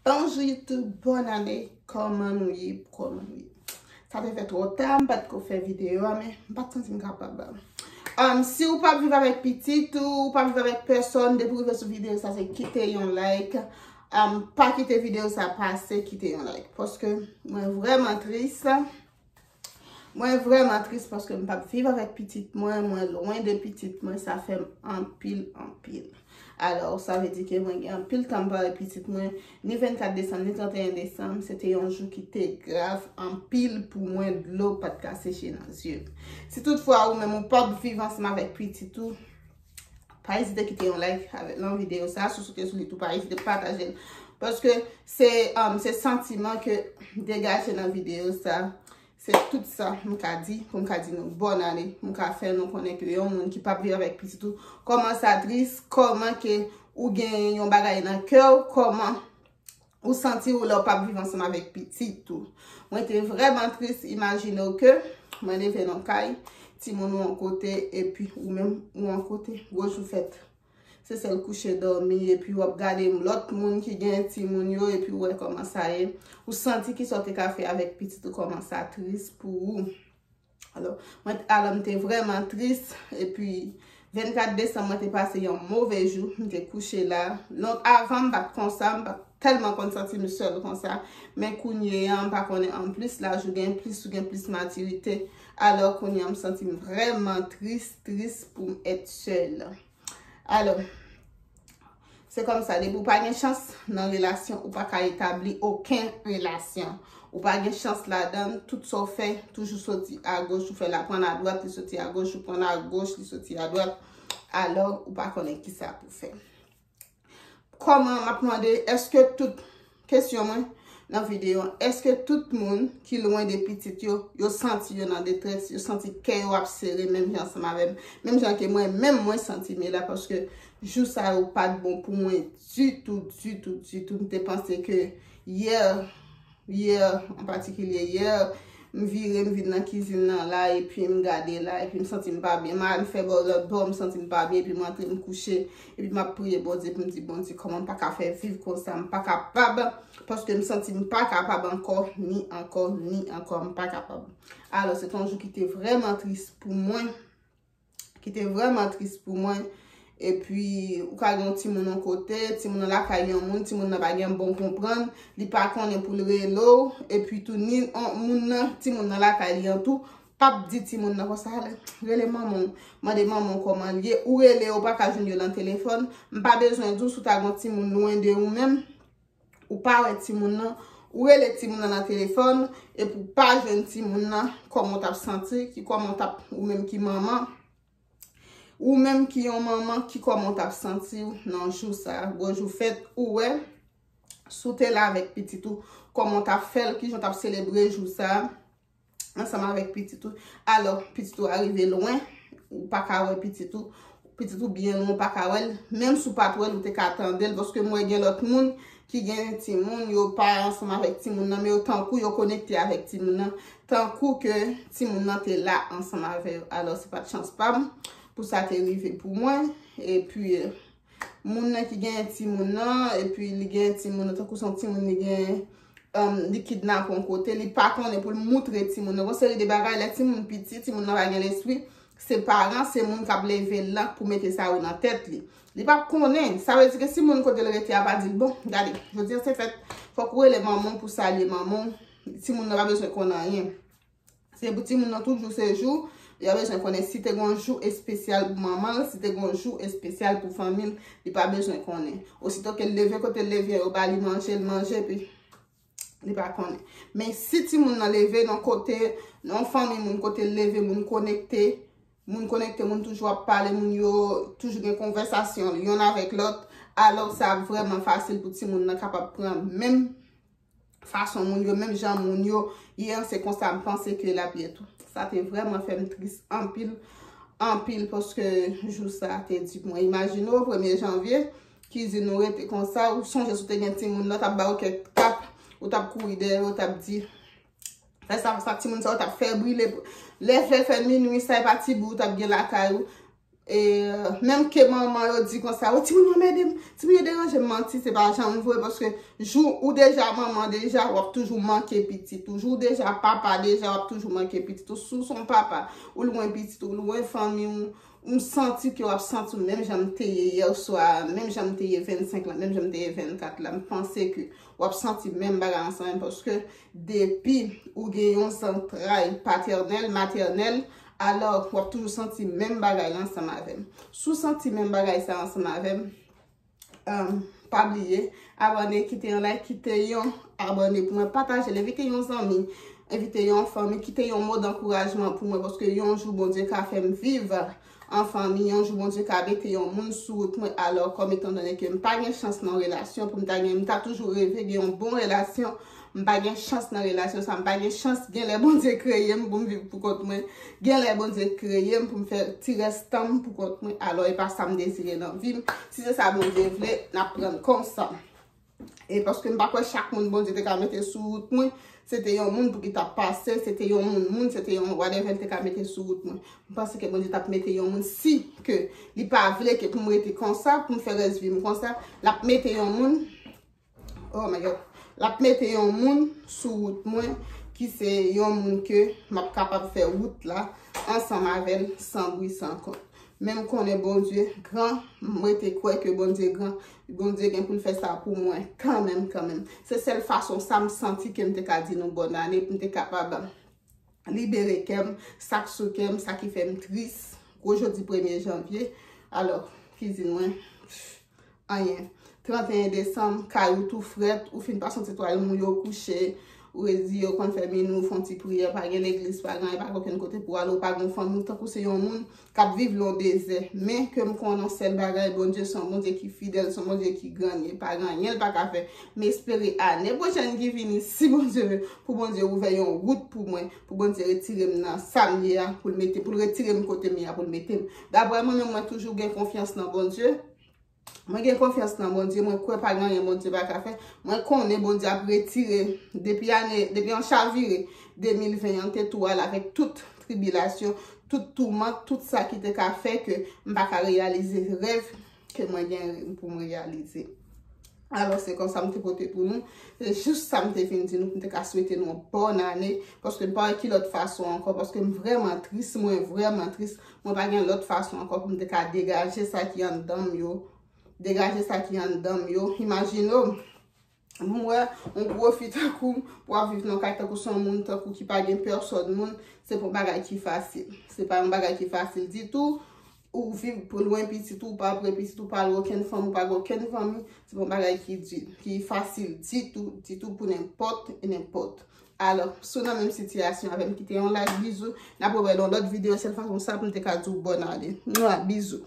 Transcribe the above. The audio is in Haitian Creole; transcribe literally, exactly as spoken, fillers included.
Bonjou YouTube, bòn ane, kòman nou ye, kòman nou ye? Sa te fè twò ta, m pa t ko fè videyo a, men m pa t santi m kapab. Um, si ou p ap viv avèk pitit ou, ou p ap viv avèk pèsòn, depi w rive sou videyo sa, se kite yon like. Um, pa kite videyo sa pase, kite yon like. Paske mwen vrèman tris. Mwen vrèman tris paske m p ap viv avèk pitit mwen, mwen lwen de pitit mwen, sa fè m anpil, anpil. Alò, sa vle di ke mwen gen anpil tan m pa wè pitit mwen, ni vennkat desanm, ni trannteyen desanm, se te yon jou ki te grav anpil pou mwen, dlo pa t ka seche nan zye m. Si toutfwa ou menm ou p ap viv ansanm avèk pitit ou, pa ezite kite yon like avèk, nan videyo sa, si w sot sou li tou, pa ezite pataje l. Paske se, um, se santiman ke degaje nan videyo sa, se tout sa m ka di, pou m ka di nou bòn ane, m ka fè nou konnen ke yon moun ki p ap viv avèk pitit ou, kòman sa tris, kòman ke ou gen yon bagay nan kè w, kòman ou santi w lè w p ap viv ansanm avèk pitit ou. Mwen te vrèman tris, imajine w ke mwen leve nan kay, timoun ou yon kote, epi ou menm ou yon kote, gwo jou fèt. Se sèl kouche dòmi, epi w ap gade lòt moun ki gen timoun yo, epi w wè kòman sa ye. Ou santi kisa w te ka fè avèk pitit ou, kòman sa tris pou ou. Alò, mwen, alò, m te vrèman tris, epi vennkat desanm, mwen te pase yon move jou, m te kouche la. Lon-, avan, m pa t konsa, m pa t tèlman konn santi m sèl konsa, men kounye a, m pa konnen anplis laj ou gen plis, ou gen plis matirite. Alò, kounye a, m santi m vrèman tris, tris pou m èt sèl. Alò, se kòmsa, depi w pa gen chans nan relasyon, ou pa ka etabli okenn relasyon. Ou pa gen chans ladan l, tout sa w fè, toujou soti agoch, ou fè l ap pran adwat, li soti agoch, ou pran agoch, li soti adwat. Alò, ou pa konnen kisa pou fè. Kòman, m ap mande, èske tout, kesyon mwen nan videyo an, èske tout moun ki lwen de pitit yo, yo santi yo nan detrès, yo santi kè yo ap sere menm jan ansanm avè m, menm jan ke mwen menm mwen santi m la, paske jou sa yo pa t bon pou mwen ditou, ditou, ditou. M te panse ke yè, yè, an patikilye yè, m vire, m vin nan kizin nan la, epi m gade la, epi m santi m pa byen. M al fè bò lòt bò, m santi m pa byen, epi m antre, m kouche, epi m ap priye Bondye pou m di, Bondye, kòman m pa ka fè viv konsa, m pa kapab, paske m santi m pa kapab ankò, ni ankò, ni ankò, m pa kapab. Alò, se te yon jou ki te vrèman tris pou mwen, ki te vrèman tris pou mwen. Epi, ou ka gen yon timoun yon kote, timoun nan lakay yon moun, timoun nan pa gen bon konprann, li pa konnen pou l rele w, epi tou ni on, moun nan, timoun nan lakay li an tou, p ap di timoun nan konsa, "Ale, rele manman w, mande manman w kòman l ye." Ou rele, ou pa ka jwenn yo nan telefòn. M pa bezwen di w si w ta gen yon timoun lwen de ou menm, ou pa wè timoun nan, ou rele timoun nan nan telefòn, epi w pa jwenn timoun nan, kòman w t ap santi, ki kòman w t ap, ou menm ki manman, ou menm ki yon manman, ki kòman w t ap santi w nan jou sa, gwo jou fèt, ou wè, si w te la avèk pitit ou, kòman w t ap fè l, kijan w t ap selebre jou sa, ansanm avèk pitit ou. Alò, pitit ou a rive lwen, ou pa ka wè pitit ou, pitit ou byen lwen, ou pa ka wè l. Menm si w pa t wè l, ou te ka tande l, paske m wè gen lòt moun ki gen timoun, yo pa ansanm avèk timoun nan, men yo tankou yo konekte avèk timoun nan, tankou ke timoun nan te la ansanm avè yo. Alò, se pa t chans pa m pou sa te rive pou mwen. Epi, moun nan ki genyen timoun nan, epi li genyen timoun nan, tankou se yon timoun li genyen, um, li kidnape yon kote, li pa konnen pou l moutre timoun nan. Gon seri de bagay, lè timoun piti, timoun nan pa gen lespri, se paran, se moun k ap leve l lan pou mete sa yo nan tèt li. Li p ap konnen. Sa vle di ke si moun kote l rete a pa di l, "Bon, gade, jodi a se fèt, fòk ou rele manman w pou salye manman w." Timoun nan pa bezwen konn anyen. Se pou timoun nan tout jou se jou, yo bezwen konnen si te gon jou espesyal pou manman l, si te gon jou espesyal pou fanmi l, li pa bezwen konnen. Osito ke l leve, kote l leve, yo ba li manje, l manje, epi li pa konnen. Men si timoun nan leve nan kote, nan fanmi moun kote l leve, moun konekte, moun konekte, moun toujou ap pale, moun yo toujou gen konvèsasyon yonn avèk lòt, alò sa ap vrèman fasil pou timoun nan kapab pran menm fason moun yo, menm jan moun yo ye an, se konsa m panse ke l ap ye tou. Sa te vrèman fè m tris anpil, anpil, paske jou sa te di pou mwen. Imajine w, premye janvye, kizin ou rete konsa, ou sonje si w te gen timoun nan, t ap ba w kèk tap, ou t ap kouri dèyè yo, t ap di, "Fè sa, fè sa," timoun sa yo t ap fè brile. Lè fè, fè minwi, sa e pa ti bri w t ap gen lakay ou. E menm ke manman yo di konsa, o, timoun yo anmède m, timoun yo deranje m, manti, se pa janm vre, paske jou ou deja manman deja, w ap toujou manke pitit ou. Jou ou deja papa deja, w ap toujou manke pitit ou. Si w se yon papa, ou lwen pitit ou, ou lwen fanmi w, m santi ke w ap santi w menm jan m te ye yè swa, menm jan m te ye vennsenk lan, menm jan m te ye vennkat la. M panse ke w ap santi menm bagay ansanm, paske depi ou gen yon zantray patènèl, matènèl, alò, w ap toujou santi menm bagay la ansanm avè m. Si w santi menm bagay sa ansanm avè m, um, pa bliye, abòne, kite yon like, kite yon abòne pou mwen, pataje l, envite yon zanmi, envite yon fanmi, kite yon mo dankourajman pou mwen, paske yon jou Bondye ka fè m viv an fanmi, yon jou Bondye ka mete yon moun sou wout mwen, alò, kòm etandone ke m pa gen chans nan relasyon, pou m ta gen, m ta toujou reve gen yon bon relasyon, m pa gen chans nan relasyon sa, m pa gen chans, gen lè Bondye kreye m pou m viv pou kont mwen, gen lè Bondye kreye m pou m fè ti rès tan m pou kont mwen, alò, e pa sa m dezire nan vi m. Si se sa Bondye vle, n ap pran l konsa. E paske m pa kwè chak moun Bondye te ka mete sou wout mwen, se te yon moun pou ki t ap pase, se te yon moun, moun, se te yon whatever l te ka mete sou wout mwen. M panse ke Bondye t ap mete yon moun, si ke li pa vle ke pou m rete konsa, pou m fè rès vi m konsa, l ap mete yon moun, oh my God, l ap mete yon moun sou wout mwen, ki se yon moun ke m ap kapab fè wout la ansanm avè l san bri san kont. Men m konnen Bondye gran, m rete kwè ke Bondye gran, Bondye gen pou l fè sa pou mwen kanmenm, kanmenm. Se sèl fason sa m santi ke m te ka di nou bòn ane, pou m te kapab libere kè m, sa k sou kè m, sa ki fè m tris. Gwo jodi premye janvye, alò, kizin mwen, anyen. Trannteyen desanm, kay ou tou frèt, ou fin pase yon ti twal mou yo kouche, ou redi yo konn fè minuit, ou fè yon ti priyè, pa gen legliz, pa gen anyen, pa gen okenn kote pou ale, ou pa gen fanmi, ou tankou se yon moun k ap viv nan dezè. Men ke m konnen yon sèl bagay, Bondye se yon Bondye ki fidèl, se yon Bondye ki gran, li pa gen anyen l pa ka fè. M espere ane pwochèn ki vini, si Bondye vle, pou Bondye ouvè yon wout pou mwen, pou Bondye retire m nan sa m ye a, pou l mete, pou l retire m kote m ye a, pou l mete m. Daprè mwen menm, mwen toujou gen konfyans nan Bondye. Mwen gen konfyans nan Bondye, mwen kwè pa gen anyen Bondye pa ka fè. Mwen konnen Bondye ap retire depi ane, depi an chavire de mil ven an te tou al avèk tout tribilasyon, tout toumant, tout sa ki te ka fè ke m pa ka reyalize rèv ke mwen gen pou mwen reyalize. Alò, se konsa m te pote pou nou. Se jis sa m te vin di nou, pou m te ka swete nou yon bòn ane, paske m pa wè ki lòt fason ankò, paske m vrèman tris, mwen vrèman tris. Mwen pa gen lòt fason ankò pou m te ka degaje sa ki anndan m yo. Degaje sa ki anndan m yo. Imajine w, m wè yon gwo fi tankou w, w ap viv nan kay tankou se yon moun tankou ki pa gen pèsòn moun, se pa yon bagay ki fasil. Se pa yon bagay ki fasil ditou. Ou viv pou lwen pitit ou, ou pa pre pitit ou, pa lwen okenn fanmi, ou pa gen okenn fanmi, se pa yon bagay ki di, ki fasil ditou, ditou pou nenpòt e nenpòt. Alò, si w nan menm sitiyasyon avè m, kite yon like, bizou. N ap rewè nan lòt videyo, sèl fason sa pou m te ka di w bòn ane. Mwa, bizou.